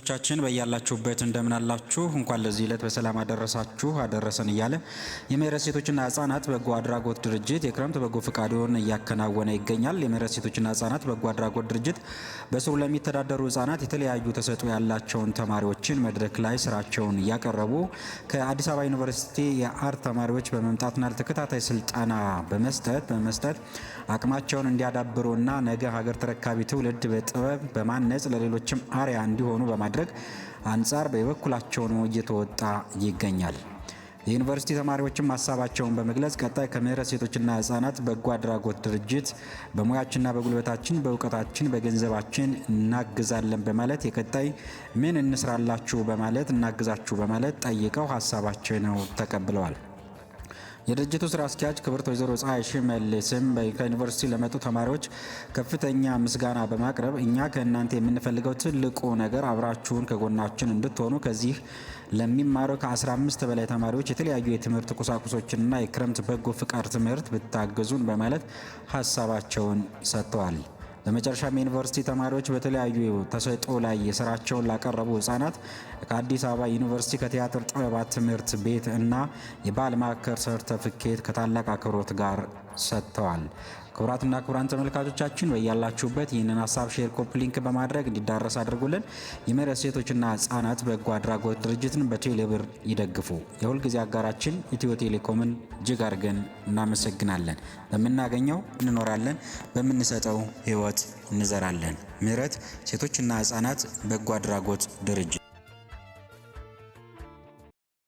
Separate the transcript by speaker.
Speaker 1: ቻችን በያላችሁበት እንደምን አላችሁ? እንኳን ለዚህ ዕለት በሰላም አደረሳችሁ አደረሰን እያለ የምህረት ሴቶችና ህጻናት በጎ አድራጎት ድርጅት የክረምት በጎ ፈቃዱን እያከናወነ ይገኛል። የምህረት ሴቶችና ህጻናት በጎ አድራጎት ድርጅት በስሩ ለሚተዳደሩ ህጻናት የተለያዩ ተሰጥኦ ያላቸውን ተማሪዎችን መድረክ ላይ ስራቸውን እያቀረቡ ከአዲስ አበባ ዩኒቨርሲቲ የ art ተማሪዎች በመምጣትና ለተከታታይ ስልጠና በመስጠት አቅማቸውን እንዲያዳብሩና ነገ ሀገር ተረካቢ ትውልድ በጥበብ በማነጽ ለሌሎችም አርአያ እንዲሆኑ በማድረግ አንጻር በበኩላቸውን እየተወጣ ይገኛል። የዩኒቨርሲቲ ተማሪዎችም ሀሳባቸውን በመግለጽ ቀጣይ ከምህረት ሴቶችና ህጻናት በጎ አድራጎት ድርጅት በሙያችንና በጉልበታችን፣ በእውቀታችን፣ በገንዘባችን እናግዛለን በማለት የቀጣይ ምን እንስራላችሁ በማለት እናግዛችሁ በማለት ጠይቀው ሀሳባቸውን ተቀብለዋል። የድርጅቱ ስራ አስኪያጅ ክብርት ወይዘሮ ፀሐይ ሽመልስም ከዩኒቨርሲቲ ለመጡ ተማሪዎች ከፍተኛ ምስጋና በማቅረብ እኛ ከእናንተ የምንፈልገው ትልቁ ነገር አብራችሁን ከጎናችን እንድትሆኑ፣ ከዚህ ለሚማሩ ከ15 በላይ ተማሪዎች የተለያዩ የትምህርት ቁሳቁሶችንና የክረምት በጎ ፍቃድ ትምህርት ብታግዙን በማለት ሀሳባቸውን ሰጥተዋል። በመጨረሻም የዩኒቨርሲቲ ተማሪዎች በተለያዩ ተሰጥኦ ላይ የስራቸውን ላቀረቡ ህጻናት ከአዲስ አበባ ዩኒቨርሲቲ ከቲያትር ጥበባት ትምህርት ቤት እና የባህል ማዕከል ሰርተፍኬት ከታላቅ አክብሮት ጋር ሰጥተዋል። ክቡራትና ክቡራን ተመልካቾቻችን፣ በያላችሁበት ይህንን ሀሳብ share፣ copy link በማድረግ እንዲዳረስ አድርጉልን። የምህረት ሴቶችና ህጻናት በጎ አድራጎት ድርጅትን በቴሌብር ይደግፉ። የሁልጊዜ አጋራችን ኢትዮ ቴሌኮምን እጅግ አድርገን እናመሰግናለን። በምናገኘው እንኖራለን፣ በምንሰጠው ህይወት እንዘራለን። ምህረት ሴቶችና ህጻናት በጎ አድራጎት ድርጅት።